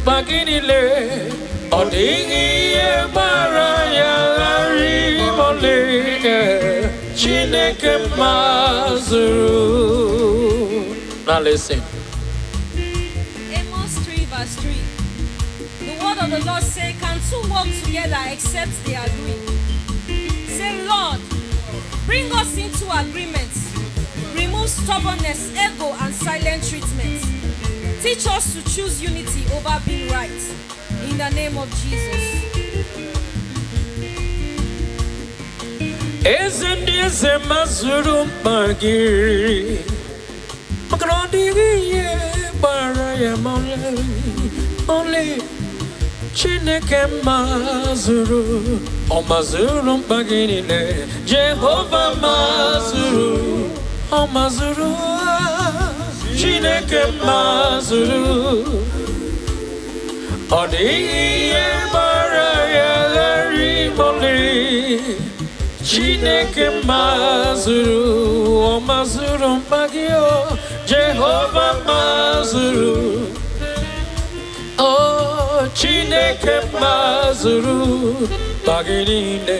mkpa gị niile. Ọ dịghị ihe gbara ya ghara ịmọlị. Chineke mazụrụ. Now listen. Amos 3 verse 3. The word of the Lord say, can two work together except they agree? Say, Lord, bring us into agreement. Remove stubbornness, ego, and silent treatment. Teach us to choose unity over being right. In the name of Jesus. Eze ndị eze mazụrụ mkpa gị, maka na ọ dịghị ihe gbara ya ma ọlị ọlị. Chineke mazụrụ, ọ mazụrụ mkpa gị niile. Jehova mazụrụ, ọ mazụrụ. Chineke mazụrụ, ọ dịghị ihe gbara ya ghara ịmọlị. Chineke mazụrụ, ọ mazụrụ mkpa gị o. Jehova mazụrụ, o Chineke mazụrụ mkpa gị niile.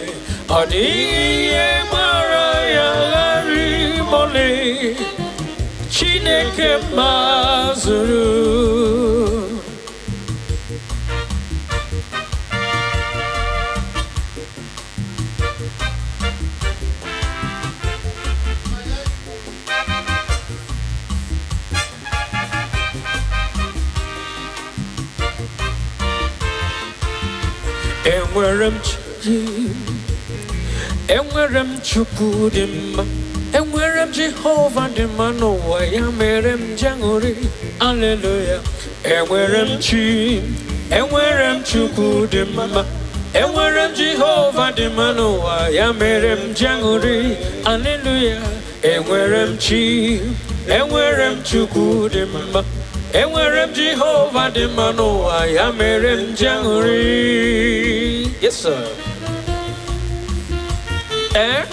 Ọ dịghị ihe gbara ya ghara ịmọlị. Chineke mazụrụ. Enwere m chi, enwere m Chukwu dị mma, enwere m Jehova dị mma n'ụwa, ya mere m ji aṅụrị, aleluya. Enwere m chi, enwere m Chukwu dị mma, enwere m Jehova dị mma n'ụwa, ya mere m ji aṅụrị, aleluya. Enwere m chi, enwere m Chukwu dị mma, enwere m Jehova dị mma n'ụwa, ya mere m ji aṅụrị. Yes, sir. Eh?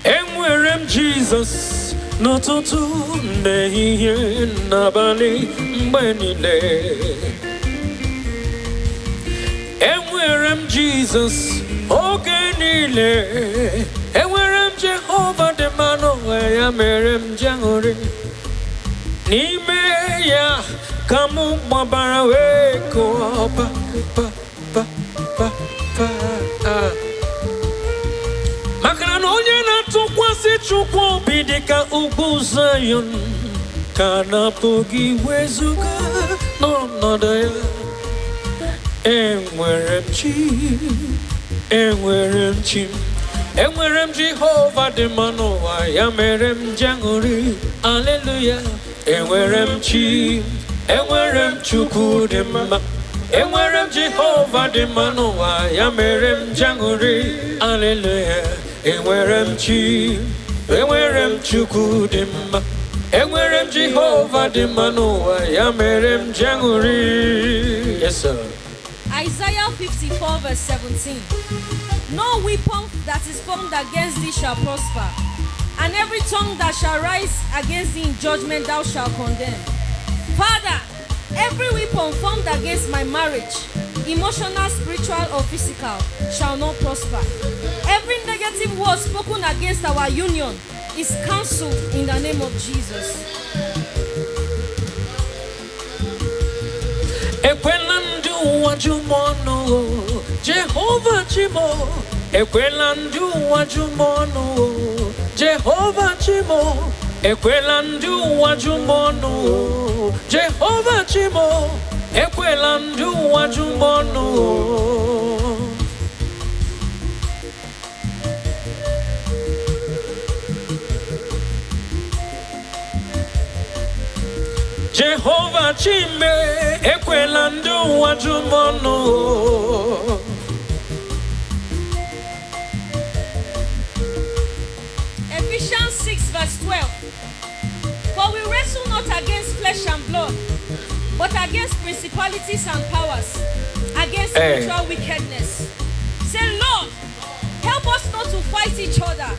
Enwere m Jizọs n'ụtụtụ, n'ehihie, n'abalị, mgbe niile. Enwere m Jizọs oge niile. Enwere m Jehova dị mma n'ụwa, ya mere m ji aṅụrị. N'ime ya ka m gbabara wee kụọ pa pa pa pa pa. Ah. Maka na onye na-atụkwasị Chukwu obi dị ka ugwu Zayọn, ka na-apụghị iwezuga n'ọnọdụ ya. Enwere m chi, enwere m chi, enwere m Jehova dị mma n'ụwa, ya mere m ji aṅụrị, aleluya. Enwere m chi, enwere m Chukwu dị mma, enwere m Jehova dị mma n'ụwa, ya mere m ji aṅụrị, aleluya. Enwere m chi, enwere m Chukwu dị mma, enwere m Jehova dị mma n'ụwa, ya mere m ji aṅụrị. Yes, sir. Isaiah 54 verse 17. No weapon that is formed against thee shall prosper, and every tongue that shall rise against thee in judgment thou shalt condemn. Father, every weapon formed against my marriage, emotional, spiritual, or physical, shall not prosper. Every negative word spoken against our union is cancelled in the name of Jesus. Ekwela ndị ụwa jụ m ọnụ o, Jehova chi m o. Ekwela ndị ụwa jụ m ọnụ o, Jehova chi m o. Ekwela ndị ụwa jụ m ọnụ o, Jehova chi m o. Ekwela ndị ụwa jụ m ọnụ o. Jehova chi m e, ekwela ndị ụwa jụ m ọnụ o. Ephesians 6 verse 12. For we wrestle not against flesh and blood, but against principalities and powers, against Eh. spiritual wickedness. Say, Lord, help us not to fight each other.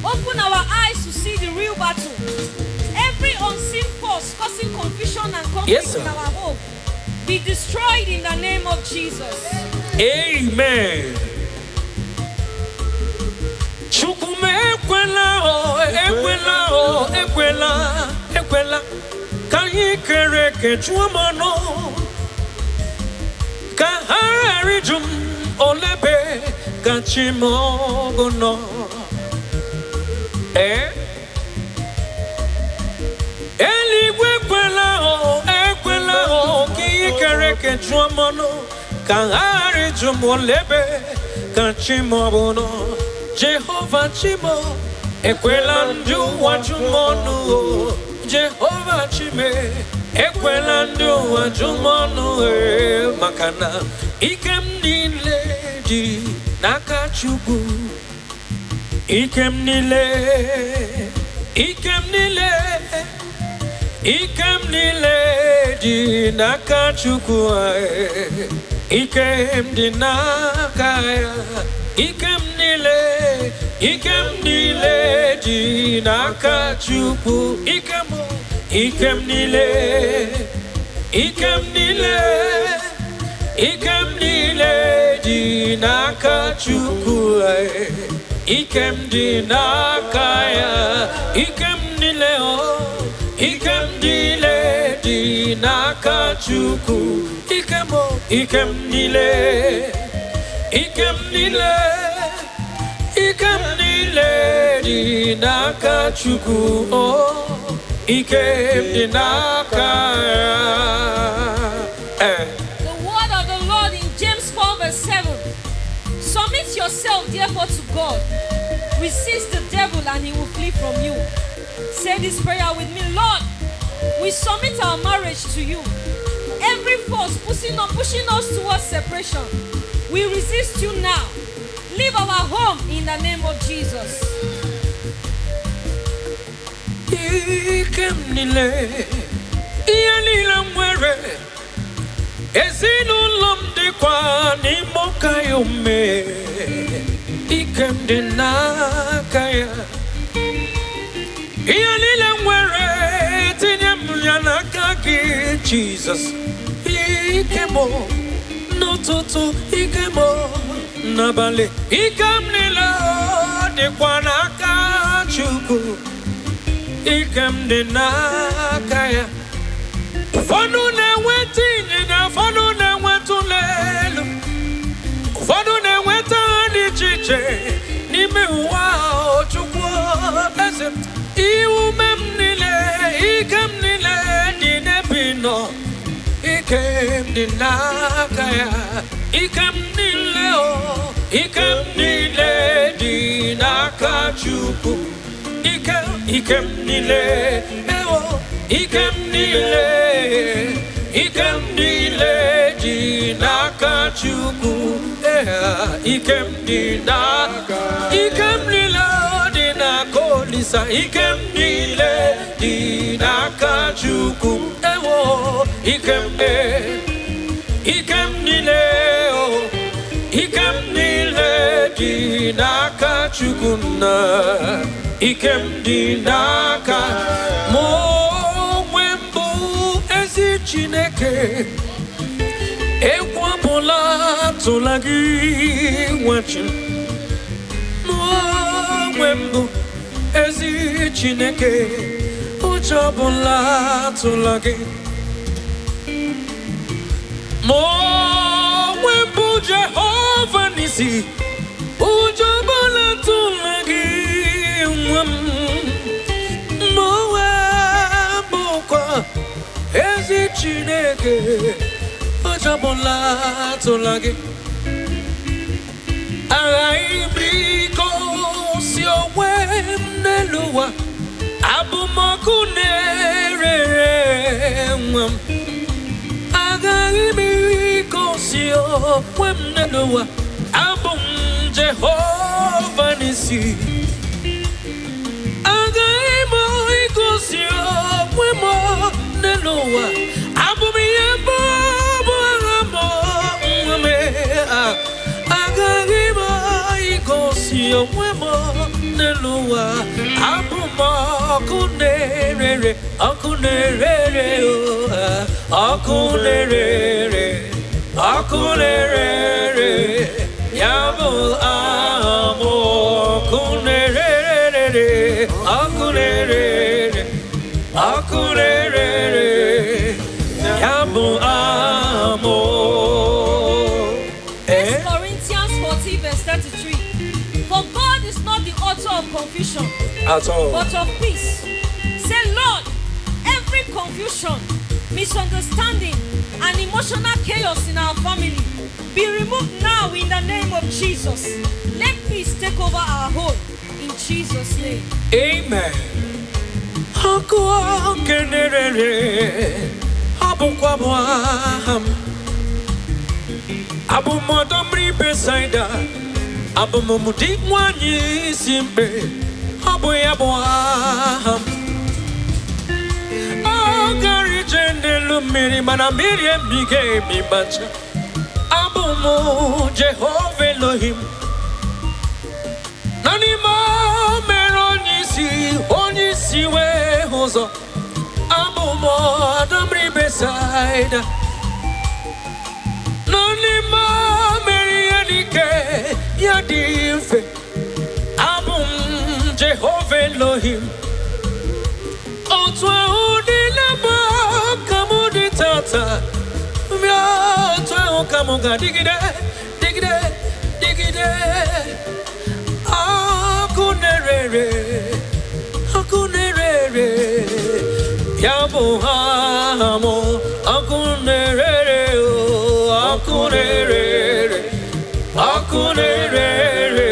Open our eyes to see the real battle. Every unseen force causing confusion and conflict Yes, sir. In our home be destroyed in the name of Jesus. Amen. Chukwu m ekwela o, ekwela o, ekwela, ekwela ka anyị kere eke jụọ m ọnụ, ka ha ghara ịjụ m olebe ka chi m ọgụ nọ. Ee, eluigwe ekwela o, ekwela o, ka ihe kere eke jụọ m ọnụ, ka ha ghara ịjụ m olebe ka chi m ọ bụ nọ. Jehova chi m, ekwela ndị ụwa jụ m ọnụ o. Jehova chi m, ekwela ndị ụwa jụ m ọnụ e, maka na ike m niile dị n'aka Chukwu. Ike m niile, ike m niile, ike m niile dị n'aka Chukwu anyị. Ike m dị n'aka ya. Ike m niile, ike m niile dị n'aka Chukwu. Ike m, ike m niile, ike m niile, ike m niile dị n'aka Chukwu anyị. Ike m dị n'aka ya. Ike m niile o, ike m niile dị n'aka Chukwu. Ike m o, ike m niile, ike m niile, ike m niile dị n'aka Chukwu o, ike m dị n'aka ya. Eh. The word of the Lord in James 4, verse 7. Submit yourself therefore to God. Resist the devil and he will flee from you. Say this prayer with me. Lord, we submit our marriage to you. Every force pushing us towards separation, we resist you now. Leave our home in the name of Jesus. Ike m niile, ihe niile m nwere, ezinụlọ m dịkwa n'ime ụka ya ome. Ike m dị n'aka ya. Ihe niile m nwere, tinye m ya n'aka gị, Jizọs. Ike m n'ụtụtụ, ike m n'abalị, ike m niile dịkwa n'aka Chukwu. Ike m dị n'aka ya. Ụfọdụ na-enweta ịnyịnya, ụfọdụ na-enweta ụlọ elu, ụfọdụ na-enweta ha dị iche iche n'ime ụwa ahụ. Chukwu eze m, ume m niile, ike m niile dị n'ebe ị nọ. Ike m dị n'aka ya. Ike m niile o, ike m niile dị n'aka Chukwu. Ike, ike m niile, ewo, ike m niile, ike m niile dị n'aka Chukwu. Eh, ike m dị n'aka, ike m niile dị n'aka Olisa. Ike m niile dị n'aka Chukwu. Ewo, ike m, ike m niile o, ike m niile dị n'aka Chukwu nna. Ike m dị n'aka mụ onwe m bụ ezi Chineke. Egwu ọbụla atụla gị, nwa chi m. Mụ onwe m bụ ezi Chineke, ụjọ ọbụla atụla gị. Mụ onwe m bụ Jehova nisi, ụjọ ọbụla atụla gị, nwa m. Mụ onwe m bụkwa ezi Chineke, ụjọ ọbụla atụla gị. Aghaghị m igosi onwe m n'elu ụwa, abụ m ọkụ na-ere ere, nwa m. Agaghị m igosi onwe m n'elu ụwa, abụ m Jehova nisi. Agaghị m igosi onwe m n'elu ụwa, abụ m onwe m n'elu ụwa. Abụ m ọkụ na-erere, ọkụ na-erere, ọkụ na-erere, ọkụ na-erere, ya bụ aha m. Ọkụ na-erere, ọkụ na-erere, ọkụ na-erere, ya bụ aha m. 1 Corinthians 14, verse 33. For God is not the author of confusion, At all. but of peace. Say, Lord, every confusion, misunderstanding, and emotional chaos in our family be removed now in the name of Jesus. Let peace take over our home in Jesus' name. Amen. Ọkụ nke na-erere, ọ bụkwa bụ aha m. Abụ m ọdọ mmiri Besaida, abụ m di nwanyị isi mkpe, ọ bụ ya bụ aha m. Ọ gara ije n'elu mmiri, mana mmiri emighị emi macha. Abụ m Jehova Elohim. Na n'ime mere onye isi wee hụ ụzọ. Abụ m ọdọ mmiri Besaida. Na n'ime mere ihe dị ike ya dị mfe. Abụ m Jehova Elohim. Otu ahụ niile bụ ka mụ dị tata. Bịa, otu ahụ ka mụ ga-adịgide, dịgide, dịgide. Ọkụ na-erere, ọkụ na-erere, ya bụ aha m. Ọkụ na-erere, ọkụ na-erere, ọkụ na-erere,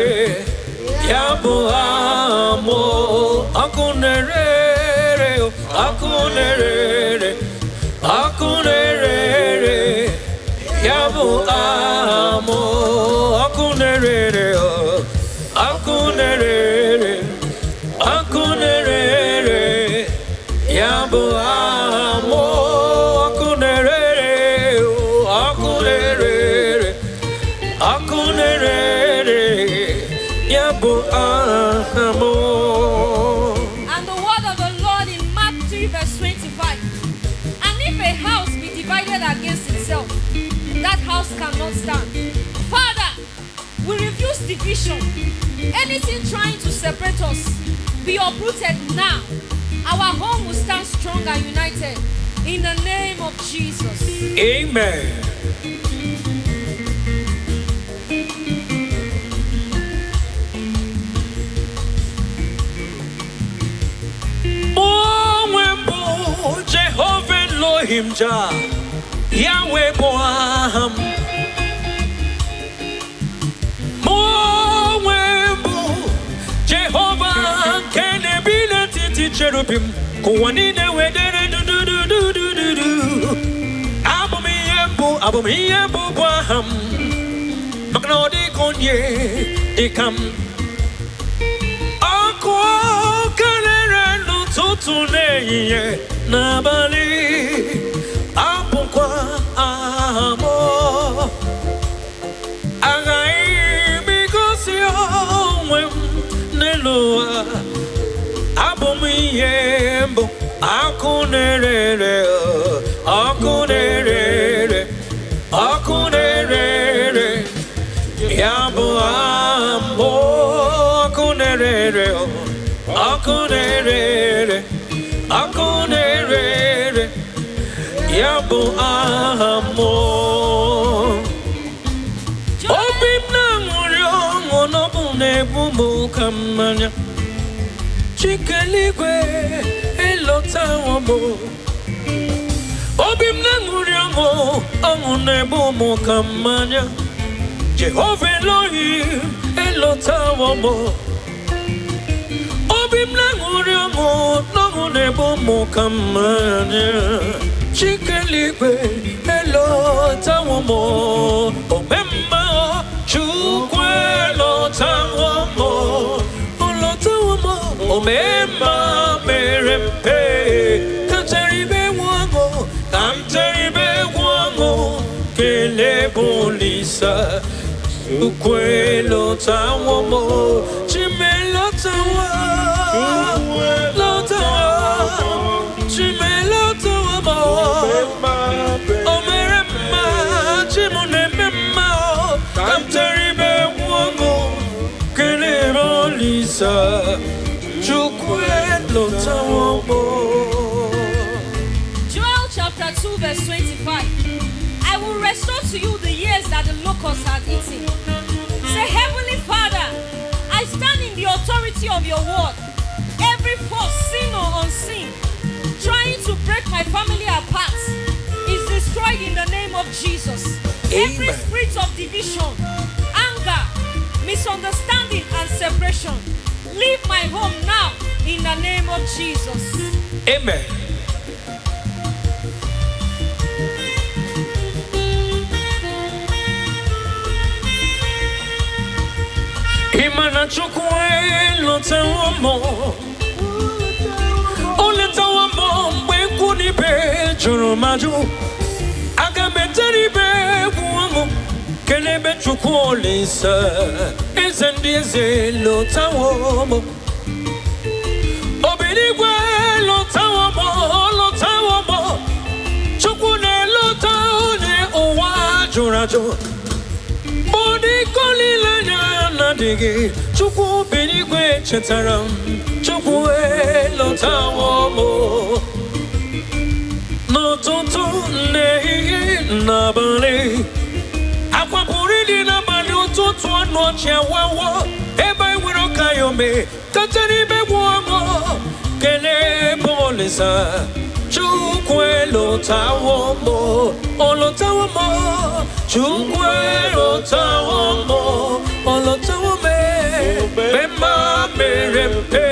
ya bụ aha m. Ọkụ na-erere, ọkụ na-erere, ọkụ na-erere, ya bụ aha m. Ọkụ na-erere, ọkụ na-erere, ọkụ na-erere, ya bụ aha m. Ọkụ na-erere, ọkụ na-erere, ọkụ na-erere, ya bụ aha m. And the word of the Lord in Mark 3, verse 25. And if a house be divided against itself, that house cannot stand. Father, we refuse division. Anything trying to separate us, be uprooted now. Our home will stand strong and united. In the name of Jesus. Amen. Mụ onwe m bụ Jehova Elohim Ja, Yahweh bụ aha m. Mụ onwe m bụ Jehova nke na-ebi n'etiti cherubim, ka ụwa niile wee dere dudududududu. Abụ m ihe mbụ, abụ m ihe mbụ bụ aha m, maka na ọ dịghị onye dị ka m. Ọkụ kelere n'ụtụtụ, n'ehihie, n'abalị, abụkwa aha m. Aghaghị m igosi onwe m n'elu ụwa. Abụ m ihe mbụ, ọkụ na-erere, ọkụ na-erere, ọkụ na-erere, ya bụ aha m. Ọkụ na-erere, ọkụ na-erere, ọkụ na-erere, ya bụ aha m. Obi m na-aṅụrị ọṅụ n'ọbụ na-egbu m ka mmanya. Chikeligwe elọtawo m. Obi m na-aṅụrị ọṅụ, ọṅụ na-egbu m ka mmanya. Jehova Elohim elọtawo m. Obi m na-aṅụrị ọṅụ n'ọṅụ na-egbu m ka mmanya. Chikeligwe elọtawo m. Omemma Chukwu elọtawo m. Olọtawo m. Omemma mere mpe. Ka m tere ibe egwu ọṅụ, ka m tere ibe egwu ọṅụ, kelee bụ Olisa. Chukwu elotawo m, Chimelotawo, lotawo, Chimelotawo m. O mere mma, Chi m na-eme mma, ka m tere ibe egwu ọṅụ, kelee Olisa, Chukwu elotawo m. Joel chapter 2, verse 25. I will restore to you the years that the locusts had eaten. Say, Heavenly Father, I stand in the authority of your word. Every force, seen or unseen, trying to break my family apart is destroyed in the name of Jesus. Every Amen. Spirit of division, anger, misunderstanding, and separation, leave my home now in the name of Jesus. Amen. Ị ma na Chukwu elotewo m, o letawo m mgbe ikwu na ibe jụrụ m ajụ. Aga m etere ibe egwu ọṅụ, kelebe Chukwu Olisa, eze ndị eze lotawo m. Obirigwe lotawo m, lotawo m. Chukwu na-elota onye ụwa jụrụ ajụ. Ọdịkọ olileanya na-adịghị, Chukwu birigwe chetara m, Chukwu elotawo m. N'ụtụtụ, n'ehihie, n'abalị, akwa pụrụ ịdị n'abalị, ụtụtụ ọnụ ọchị awawo. Ebe anyị nwere ọka ya ome kacha n'ibe gwu ọṅụ, kelee bụ Olisa, Chukwu elotawo m, olotawo m, Chukwu elotawo m, olotawo m. Mma mere mpe,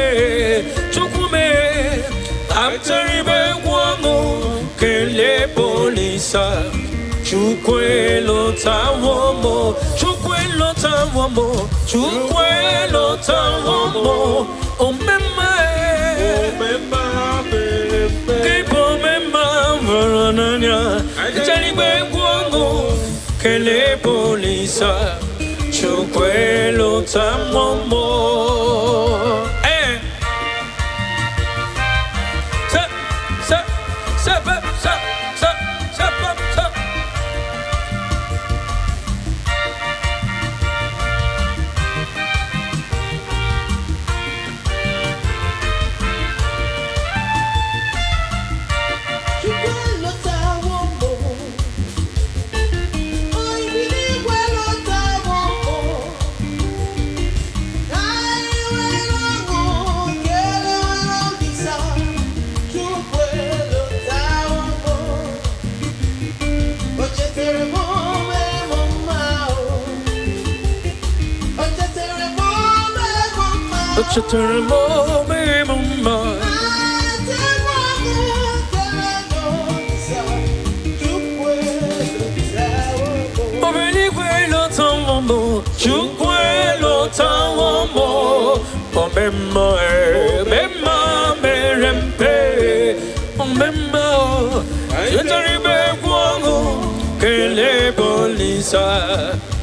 Chukwu mee amtere ibe egwu ọṅụ, kelee bụ Olisa, Chukwu elotawo m, Chukwu elotawo m, Chukwu elotawo m. Omemma, gị bụ omemma hụrụ n'anya, ncherigbe egwu ọṅụ, kelee bụ Olisa, Chukwu elotawo m. Ee. Se, se, se, be, se, se, se, be, se. Chukwu elotawo m, Oyibiligwe lotawo m, anyị nwere ọṅụ kelewere Olisa, Chukwu elotawo m, o chetara m mere m mma o, o chetara m mere m mma. O chetara m ome m mma. Chukwu elotawo m. Obiligwe elotawo m, Chukwu elotawo m. Omemma, omemma mere mpe, omemma chetara ibe egwu ọṅụ, kelee bụ Olisa,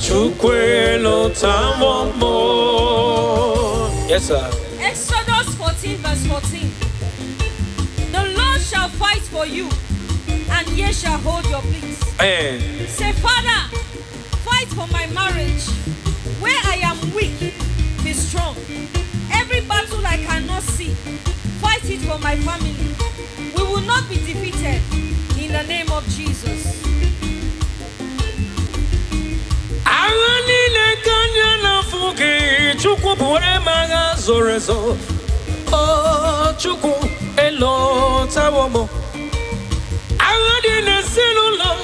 Chukwu elotawo m. Yes, sir. Exodus 14, verse 14. The Lord shall fight for you, and ye shall hold your peace. Say, Father, fight for my marriage. Where I am weak, be strong. Every battle I cannot see, fight it for my family. We will not be defeated in the name of Jesus. Agha niile ka anya na-afụ gị, Chukwu bụrụ m agha zoro ezo. O Chukwu elotawo m. Agha dị n'ezinụlọ m,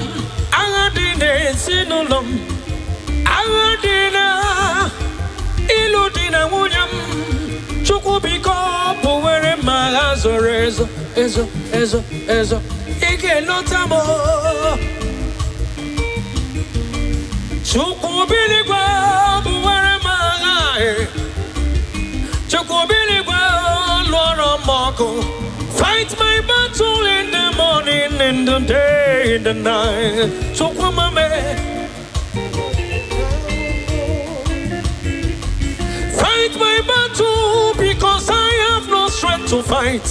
agha dị n'ezinụlọ m, agha dị na ịlụ di na nwunye m, Chukwu biko bụwere m agha zoro ezo, ezo, ezo, ezo. Ị ga-elota m. Chukwu biligwe bụwere m agha e. Chukwu biligwe lụọrọ m ọgụ. Fight my battle in the morning, in the day, in the night. Chukwu mame. Fight my battle because I have no strength to fight.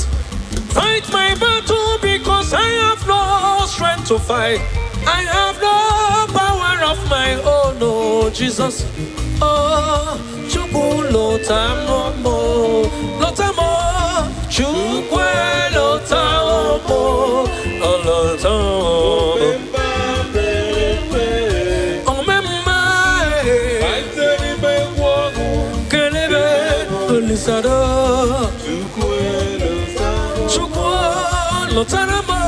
Fight my battle because I have no strength to fight. I have no power of my own, oh Jesus. Oh, Chukwu lota mo, lota mo, Chukwu lota mo, oh, lota mo. Omemma, kelebe, olisado. Chukwu lotara mo,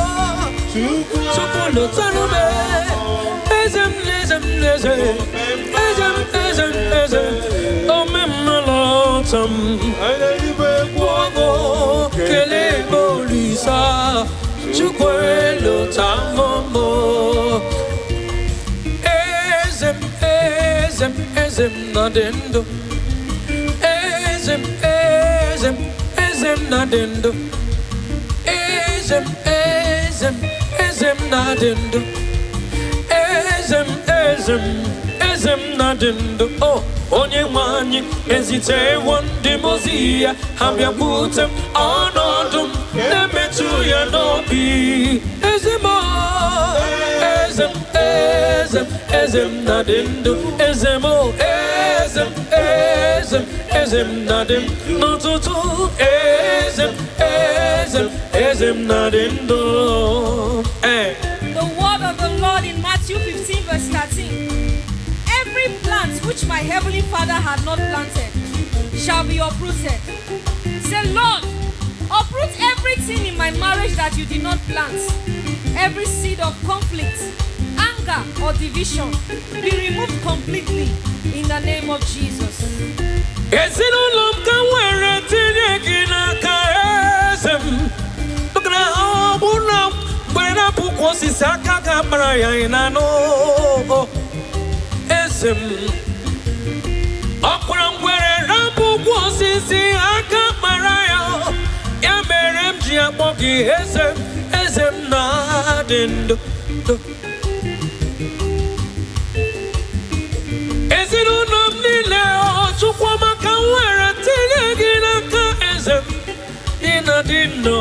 Chukwu lotara me. Eze m, eze m, eze, eze m, eze m, eze m. Omemma lota m. Wogo kelebe olisa, Chukwu lota mo. Eze m, eze m, eze m na dị ndụ. Eze m, eze m, eze m na dị ndụ. Eze m, eze m, eze m na dị ndụ. Eze m, eze m, eze m na dị ndụ. O, onye nwe anyị ezitewo ndị mmụọ ozi ya, ha bịakwute m ọnọdụ m na-emetụ ya n'obi. Eze m, o, eze m, eze m, eze m na dị ndụ. Eze m, o, eze m, eze m, eze m na dị ndụ. N'ụtụtụ, eze m, eze m, eze m na dị ndụ. Eh. The word of the Lord in Matthew 15, verse 13. Every plant which my heavenly Father had not planted shall be uprooted. Say, Lord, uproot everything in my marriage that you did not plant. Every seed of conflict, anger, or division be removed completely in the name of Jesus. Ezinụlọ m ka nwere tinye gị n'aka eze m, maka na ọ bụ na mgbe na-apụkwa osisi aka ga-akpara ya ị na-anụ eze m ọkwara ngwere rapụkwa osisi aka kpara ya ya mere m ji akpọ gị eze m eze m na-adị ndụ ndụ. Ezinụlọ m niile ọ Chukwuma ka m nwere tinye gị n'aka eze m ị na-adị ndụ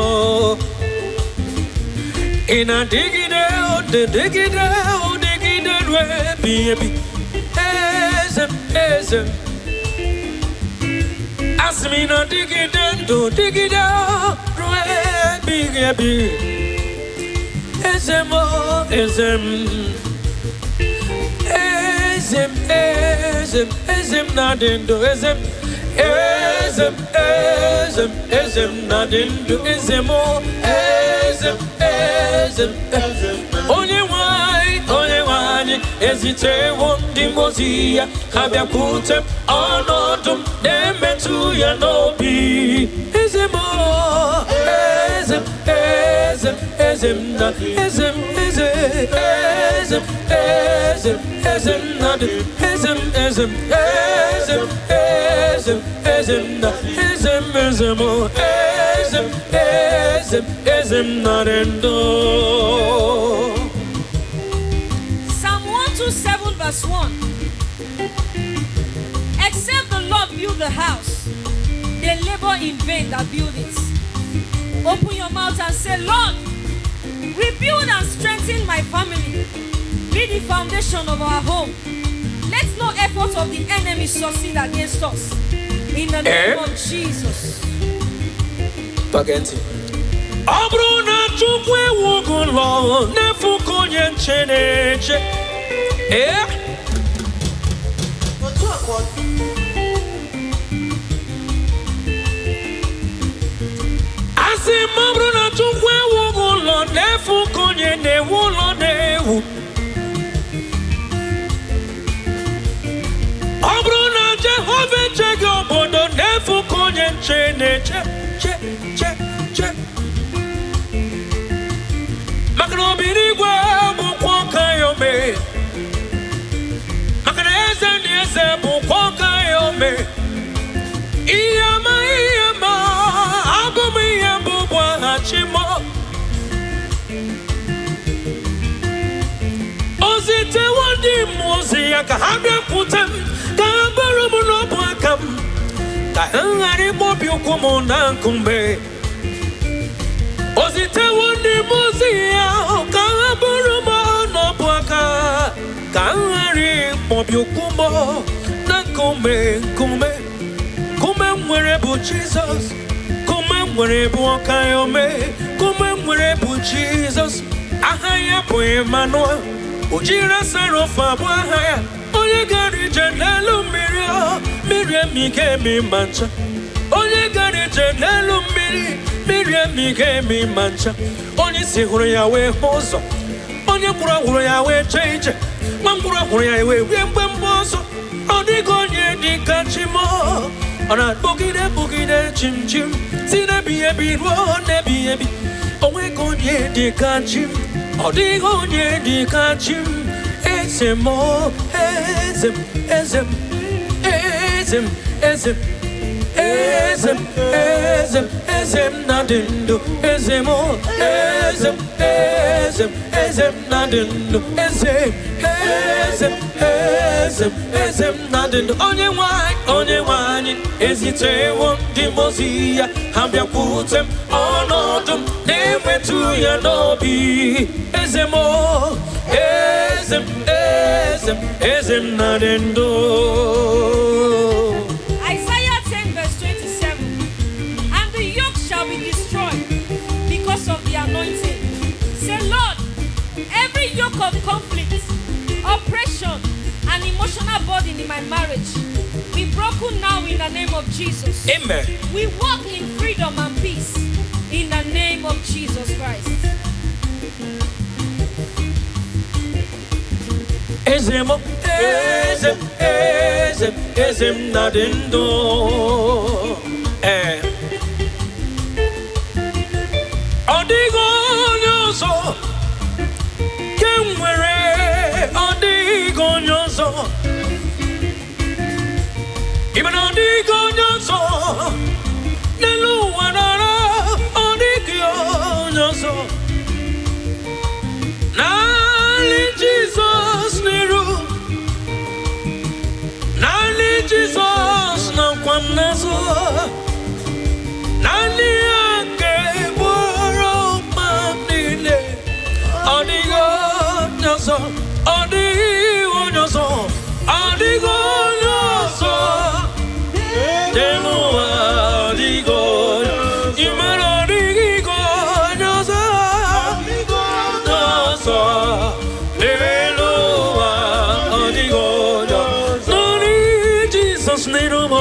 ị na-adịgide odịdịgide odịgide ruo ebighị ebi eze m eze m asị m ị na-adịgide ndụ dịgide ruo ebighị ebi eze m o, eze m eze m eze m eze m na-adị ndụ eze m eze m eze m eze m na-adị ndụ eze m o, eze m eze m eze m onye nwe anyị onye nwe anyị ezitewo ndị mmụọ ozi ya ha bịakwute m ọnọdụ m na-emetụ ya n'obi eze m o, eze m eze m eze m na eze m eze eze m eze m eze m na dị eze m eze m eze m eze m eze m na eze m eze m o, eze m eze m eze m na dị ndụ. Psalm 127, verse 1. Except the Lord build the house, they labor in vain that build it. Open your mouth and say, Lord, rebuild and strengthen my family. Be the foundation of our home. Let no effort of the enemy succeed against us. In the name Eh? of Jesus. Gee ntị. Ọ bụrụ na Chukwu ewughị ụlọ n'efu ka onye nche na-eche ee. Otu a ka ọ dị. Asị m ọ bụrụ na Chukwu ewughị ụlọ n'efu ka onye na-ewu ụlọ na-ewu ọ bụrụ na Jehova echeghị obodo n'efu ka onye nche na-eche che che che maka na obi n'igwe bụkwa ọka ya ome maka na eze na eze bụkwa ọka ya ome ihe ọma ihe ọma abụ m ihe mbụ bụ aha Chimo ozi tewo ndị mmụọ ozi ya ka ha bịakwute m ka ha bụrụ m n'ọbụ aka m M ghara ịkpọbi ụkwụ m na nkume. O zitewo ndị mmụọ ozi ya ka ha bụrụ m n'ọbụ aka, ka m ghara ịkpọbi ụkwụ m na nkume. Nkume, nkume m nwere bụ Jizọs. Nkume m nwere bụ ọka ya ome. Nkume m nwere bụ Jizọs. Aha ya bụ Emmanuel. O jiri sarofa bụ aha ya. Onye gara ije n'elu mmiri, ọ mmiri emi ga-emi ma ncha. Onye gara ije n'elu mmiri, mmiri emi ga-emi ma ncha. Onye isi hụrụ ya wee hụ ụzọ. Onye ngwụrọ hụrụ ya wee jee ije. Nwa ngwụrọ hụrụ ya wee rie mgbe mgbe ọzọ. Ọ dịghị onye dị ka chi m. Ọ na-akpọgide kpọgide chim chim si n'ebighị ebi ruo n'ebighị ebi. O nweghị onye dị ka chi m. Ọ dịghị onye dị ka chi m. Eze m, eze m, eze m, eze m, eze m, eze m, eze m, eze m na-adị ndụ. Eze m, eze m, eze m, eze m na-adị ndụ. Eze m, eze m, eze m, eze m na-adị ndụ. Onye nwe anyị, onye nwe anyị ezitewo ndị mmụọ ozi ya, ha bịakwute m ọnọdụ m na-emetụ ya n'obi. Eze m, eze m, eze m, eze m na-adị ndụ. Isaiah 10, verse 27. And the yoke shall be destroyed because of the anointing. Say, Lord, every yoke of conflict, oppression, and emotional burden in my marriage be broken now in the name of Jesus. Amen. We walk in freedom and peace in the name of Jesus Christ. Eze m, eze m, eze m, eze m na-adị ndụ. Ee. Ọ dịghị onye ọzọ nke m nwere, ọ dịghị onye ọzọ. Ị ma na ọ dịghị onye ọzọ n'elu ụwa nara, ọ dịghị onye ọzọ. Naanị Jizọs n'iru, naanị Jizọs nọkwa m n'azụ. Naanị ya ga-egboro mkpa m niile. Ọ dịghị onye ọzọ, ọ dịghị onye ọzọ, ọ dịghị onye ọzọ. N'elu ụwa, ọ dịghị onye, ị mara ọ dịghị onye ọzọ. Ọzọ n'elu ụwa, ọ dịghị onye ọzọ. Naanị Jizọs n'iru m.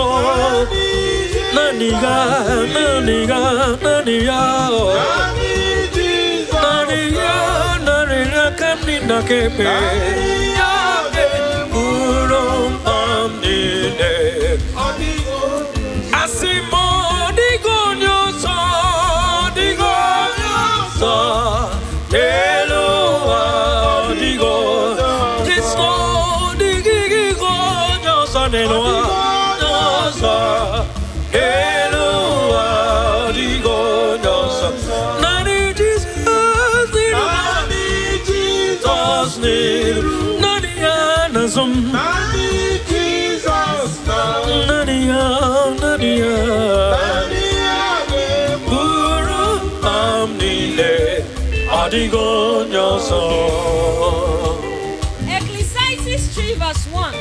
Naanị ya, naanị ya, naanị ya. Naanị ya, naanị ya ka m dị na kebe. Ya ga-eburu mkpa m niile. Asị m ọ dịghị onye ọzọ, ọ dịghị onye ọzọ. N'elu ụwa, ọ dịghị onye. Jesu, ọ dịghị onye ọzọ n'elu ụwa. Onye ọzọ. N'elu ụwa, ọ dịghị onye ọzọ. Naanị Jizọs n'iru m. Jizọs n'iru. Naanị ya n'azụ m. Naanị ya, naanị ya. Buru mkpa m niile, ọ dịghị onye ọzọ. Ecclesiastes 3, verse 1.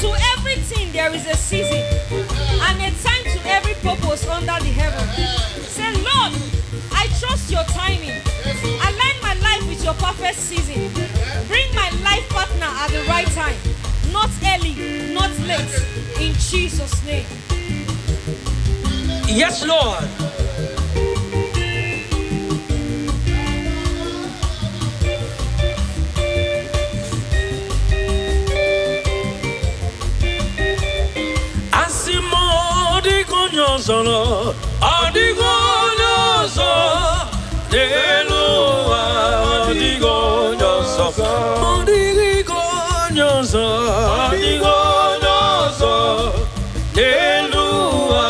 To everything there is a season and a time to every purpose under the heaven. Say, Lord, I trust your timing. Align my life with your perfect season. Bring my life partner at the right time. Not early, not late. In Jesus' name. Yes, Lord. Asị m ọ dịghị onye ọzọ nọ, ọ dịghị onye ọzọ n'elu ụwa, ọ dịghị onye ọzọ, ọ dịghị onye ọzọ, ọ dịghị onye ọzọ n'elu ụwa,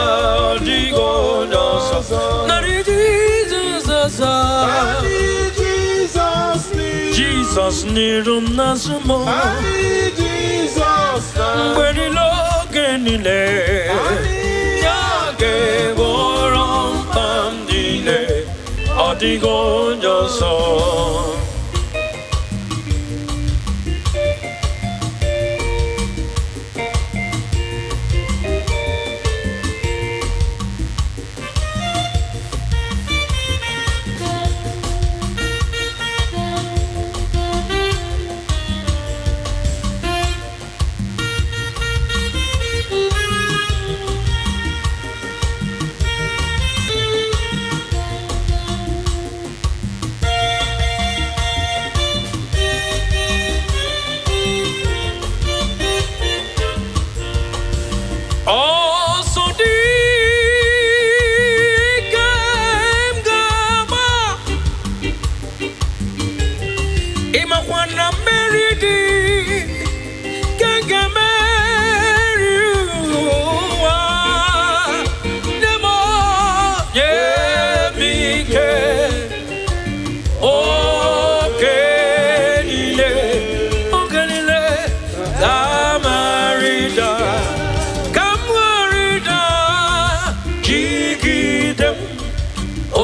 ọ dịghị onye ọzọ. Narị Jizọs ọzọ. Jizọs n'iru m n'azụ m. Mgbe niile, oge niile. dịghị onye ọzọ. Ọsọ dị ka m ga-agba, ịmakwa na mmeri dị ka m ga-emeri ụwa. Nye m, nye m ike, oge niile, oge niile, ka m rịda, ka m rịda, jigide m,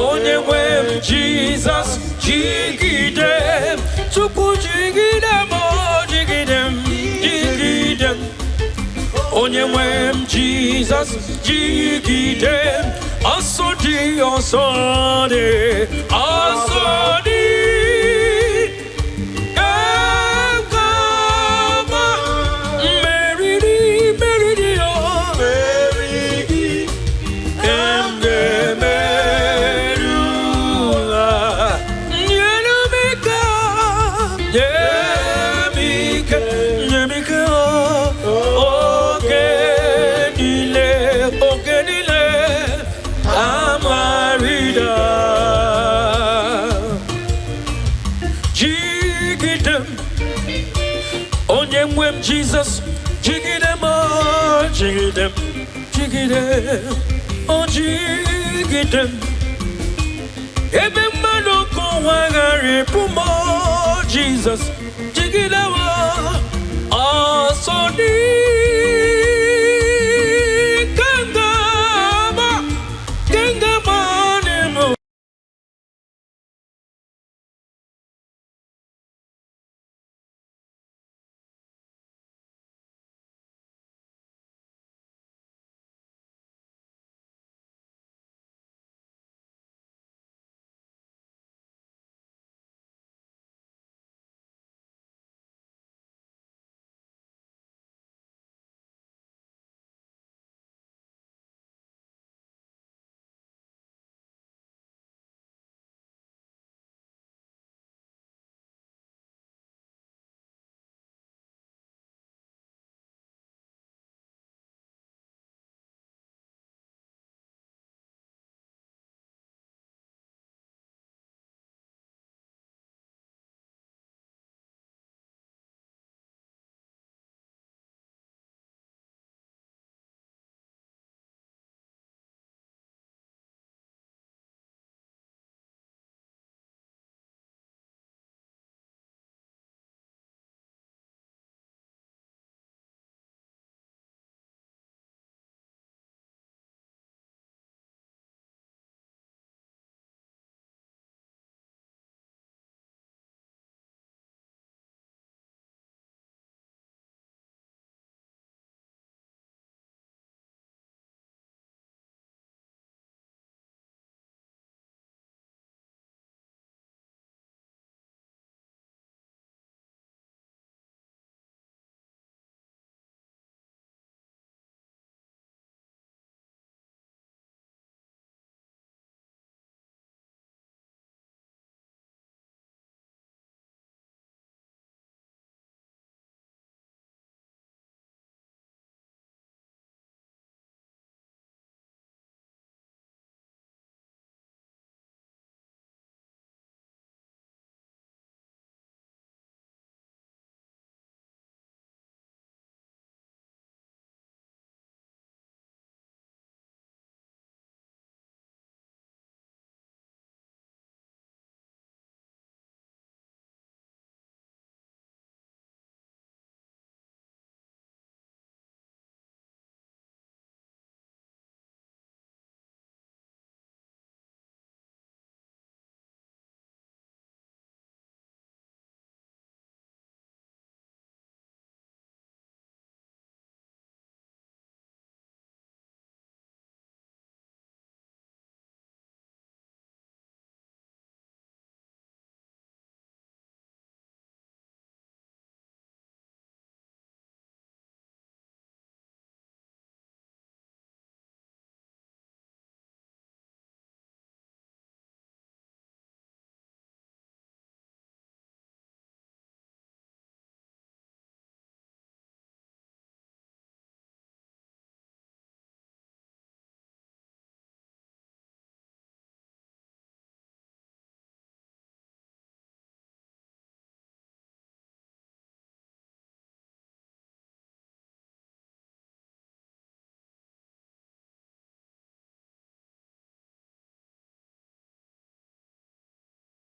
onye nwe m Jizọs, jigide m, Chukwu jigide m, o, jigide m, jigide m, onye nwe m Jizọs, jigide m. Ọsọ dị, ọsọ dị, ọsọ dị ka m ga-agba, mmeriri, mmeriri, o Mmeri gị ka m ga-emeri ụwa. Nyere m ike, nye m ike, nye m ike, oge niile, oge niile, amarịda. Jigide m, onye nwe m Jizọs, jigide m, o, jigide m, jigide m, o jigide m. Ebe mmadụ nke ụwa ghara ịpụ m, o, Jizọs, jigide m, ọsọ dị.